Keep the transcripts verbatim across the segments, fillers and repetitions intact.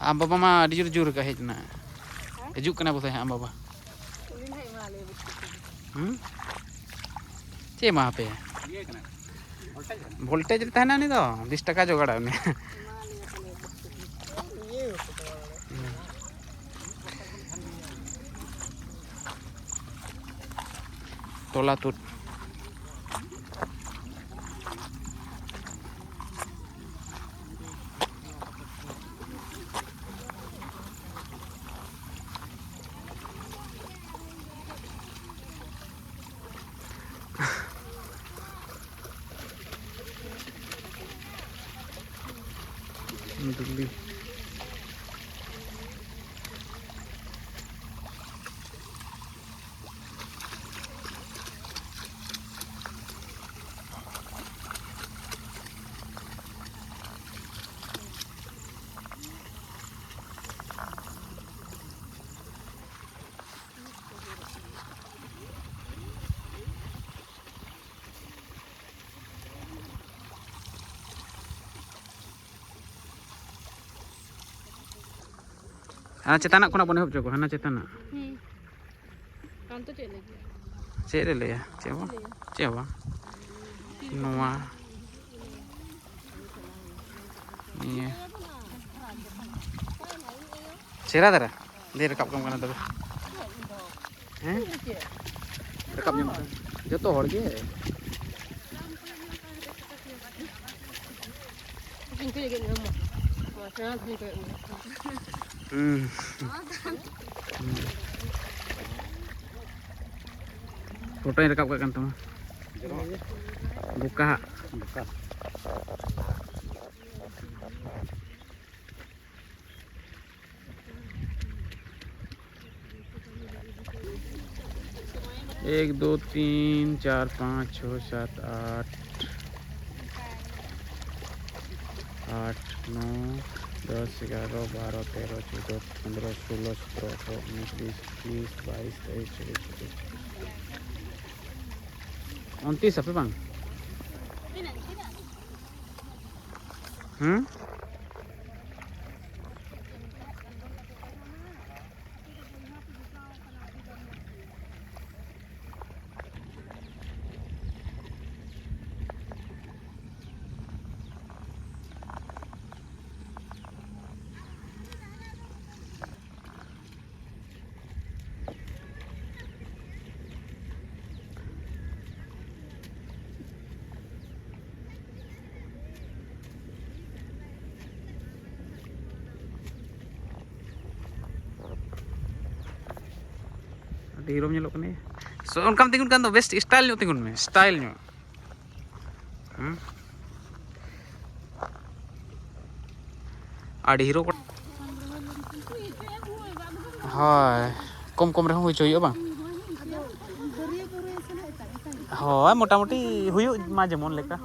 ᱟᱢ ᱵᱟᱵᱟ ᱢᱟ ᱟᱹᱰᱤ ᱡᱳᱨ ᱡᱳᱨ ᱟᱠᱟᱫ ᱦᱮᱡ ᱮᱱᱟ᱾ ᱦᱮᱸ? ᱦᱤᱡᱩᱜ ᱠᱟᱱᱟ ᱵᱚᱥᱮ ᱦᱟᱸᱜ ᱟᱢ ᱵᱟᱵᱟ᱾ ᱩᱱᱤ ᱱᱟᱦᱟᱜ ᱮᱢᱟ ᱞᱮᱭᱟ ᱵᱤᱥᱠᱩᱴ᱾ ᱦᱩᱸ? ᱪᱮᱫ ᱮᱢᱟ ᱟᱯᱮᱭᱟ? ᱤᱭᱟᱹ ᱠᱟᱱᱟ᱾ ᱵᱷᱳᱞᱴᱮᱡᱽ ᱠᱟᱱᱟ᱾ ᱵᱷᱳᱞᱴᱮᱡᱽ ᱨᱮ ᱛᱟᱦᱮᱱᱟ ᱩᱱᱤ ᱫᱚ, ᱵᱤᱥ ᱴᱟᱠᱟ ᱡᱚᱜᱟᱲᱟ ᱩᱱᱤ᱾ ᱮᱢᱟ ᱞᱮᱭᱟ ᱛᱟᱦᱞᱮ ᱵᱤᱥᱠᱩᱴ᱾ ᱤᱭᱟᱹ ᱠᱚ ᱛᱚ᱾ ᱦᱩᱸ᱾ ᱛᱚᱞᱟ ᱛᱩᱫ᱾ ᱫᱩᱞᱤ᱾ ᱦᱟᱱᱟ ᱪᱮᱛᱟᱱᱟᱜ ᱠᱷᱚᱱᱟᱜ ᱵᱚᱱ ᱮᱦᱚᱵ ᱦᱚᱪᱚ ᱠᱚᱣᱟ, ᱦᱟᱱᱟ ᱪᱮᱛᱟᱱᱟᱜ᱾ ᱦᱩᱸ᱾ ᱟᱢ ᱫᱚ ᱪᱮᱫ ᱞᱟᱹᱜᱤᱫ? ᱪᱮᱫ ᱮ ᱞᱟᱹᱭᱟ? ᱪᱮᱫ ᱦᱚᱸ ᱵᱟᱝ᱾ ᱪᱮᱫ ᱦᱚᱸ ᱵᱟᱝ᱾ ᱱᱚᱣᱟ᱾ ᱱᱤᱭᱟᱹ᱾ ᱪᱮᱦᱨᱟ ᱫᱷᱟᱨᱟ᱾ ᱫᱮ ᱨᱟᱠᱟᱵ ᱠᱟᱢ ᱠᱟᱱᱟ ᱛᱚᱵᱮ᱾ ᱦᱮᱸ? ᱨᱟᱠᱟᱵ ᱧᱟᱢᱚᱜ ᱠᱟᱱᱟ᱾ ᱡᱚᱛᱚ ᱦᱚᱲ ᱜᱮ᱾ ᱦᱩᱸ᱾ ᱯᱷᱳᱴᱳᱧ ᱨᱟᱠᱟᱵ ᱠᱟᱜ ᱠᱟᱱ ᱛᱟᱢᱟ᱾ ᱵᱚᱠᱟ ᱦᱟᱸᱜ᱾ ᱵᱚᱠᱟ᱾ ᱮᱠ, ᱫᱩ, ᱛᱤᱱ, ᱪᱟᱨ, ᱯᱟᱸᱪ, ᱪᱷᱚ, ᱥᱟᱛ, ᱟᱴ, ᱟᱴ, ᱱᱚ, ᱫᱚᱥ, ᱮᱜᱟᱨᱚ, ᱵᱟᱨᱚ, ᱛᱮᱨᱚ, ᱪᱳᱫᱽᱫᱚ, ᱯᱚᱱᱫᱽᱨᱚ, ᱥᱳᱞᱳ, ᱥᱚᱛᱨᱚ, ᱟᱴᱷᱨᱚ, ᱩᱱᱤᱥ, ᱵᱤᱥ, ᱮᱠᱩᱥ, ᱵᱟᱭᱤᱥ, ᱛᱮᱭᱤᱥ, ᱪᱚᱵᱵᱤᱥ, ᱯᱚᱸᱪᱤᱥ᱾ ᱩᱱᱛᱤᱥ ᱟᱯᱮ ᱵᱟᱝ? ᱦᱩᱸ? ᱦᱤᱨᱳᱢ ᱧᱮᱞᱚᱜ ᱠᱟᱱᱟ᱾ So, ᱚᱱᱠᱟᱢ ᱛᱤᱸᱜᱩᱱ ᱠᱷᱟᱱ ᱫᱚ ᱵᱮᱥ ᱥᱴᱟᱭᱤᱞ ᱧᱚᱜ ᱛᱤᱸᱜᱩᱱ ᱢᱮ, ᱥᱴᱟᱭᱤᱞ ᱧᱚᱜ᱾ ᱦᱩᱸ? ᱟᱹᱰᱤ ᱦᱤᱨᱳ ᱠᱚ-, ᱦᱳᱭ, ᱠᱚᱢ ᱠᱚᱢ ᱨᱮᱦᱚᱸ ᱦᱩᱭ ᱦᱚᱪᱚ ᱦᱩᱭᱩᱜᱼᱟ ᱵᱟᱝ? ᱦᱳᱭ, ᱢᱚᱴᱟᱢᱩᱴᱤ ᱦᱩᱭᱩᱜ ᱢᱟ ᱡᱮᱢᱚᱱ ᱞᱮᱠᱟ᱾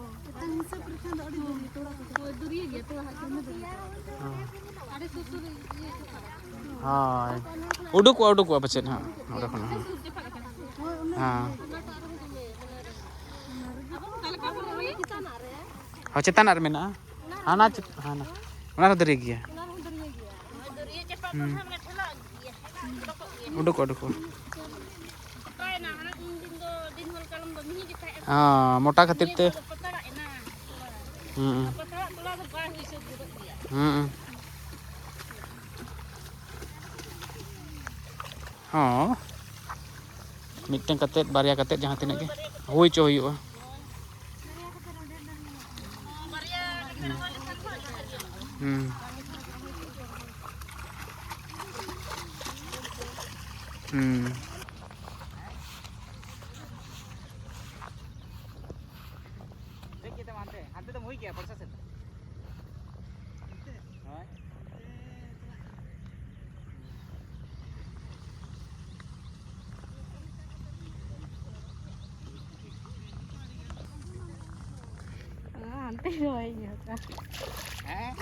ᱦᱳᱭ᱾ ᱩᱰᱩᱠᱚᱜᱼᱟ, ᱩᱰᱩᱠᱚᱜᱼᱟ ᱯᱟᱪᱮᱫ ᱦᱟᱸᱜ ᱱᱚᱸᱰᱮ ᱠᱷᱚᱱ ᱦᱚᱸ᱾ ᱦᱮᱸ᱾ ᱦᱚᱸ, ᱪᱮᱛᱟᱱᱟᱜ ᱨᱮ ᱢᱮᱱᱟᱜᱼᱟ᱾ ᱦᱟᱱᱟ ᱪᱮᱛ-, ᱦᱟᱱᱟ᱾ ᱚᱱᱟ ᱦᱚᱸ ᱫᱟᱨᱮ ᱜᱮᱭᱟ᱾ ᱦᱩᱸ᱾ ᱩᱰᱩᱠᱚᱜᱼᱟ, ᱩᱰᱩᱠᱚᱜᱼᱟ᱾ ᱦᱚᱸ, ᱢᱚᱴᱟ ᱠᱷᱟᱹᱛᱤᱨ ᱛᱮ᱾ ᱦᱩᱸ᱾ ᱦᱩᱸ᱾ ᱦᱚᱸ, ᱢᱤᱫᱴᱮᱱ ᱠᱟᱛᱮᱫ, ᱵᱟᱨᱭᱟ ᱠᱟᱛᱮᱫ, ᱡᱟᱦᱟᱸ ᱛᱤᱱᱟᱹᱜ ᱜᱮ ᱦᱩᱭ ᱦᱚᱪᱚ ᱦᱩᱭᱩᱜᱼᱟ᱾ ᱦᱩᱸ᱾ ᱦᱩᱸ᱾ ᱫᱮᱡ ᱠᱟᱛᱮ ᱦᱟᱱᱛᱮ, ᱦᱟᱱᱛᱮ ᱫᱚᱢ ᱦᱩᱭ ᱜᱮᱭᱟ, ᱵᱚᱨᱥᱟ ᱥᱮᱫ᱾ ᱦᱳᱭ᱾ ᱦᱟᱱᱛᱮ ᱨᱚᱦᱚᱭ ᱧᱚᱜᱟ᱾ ᱦᱮᱸ?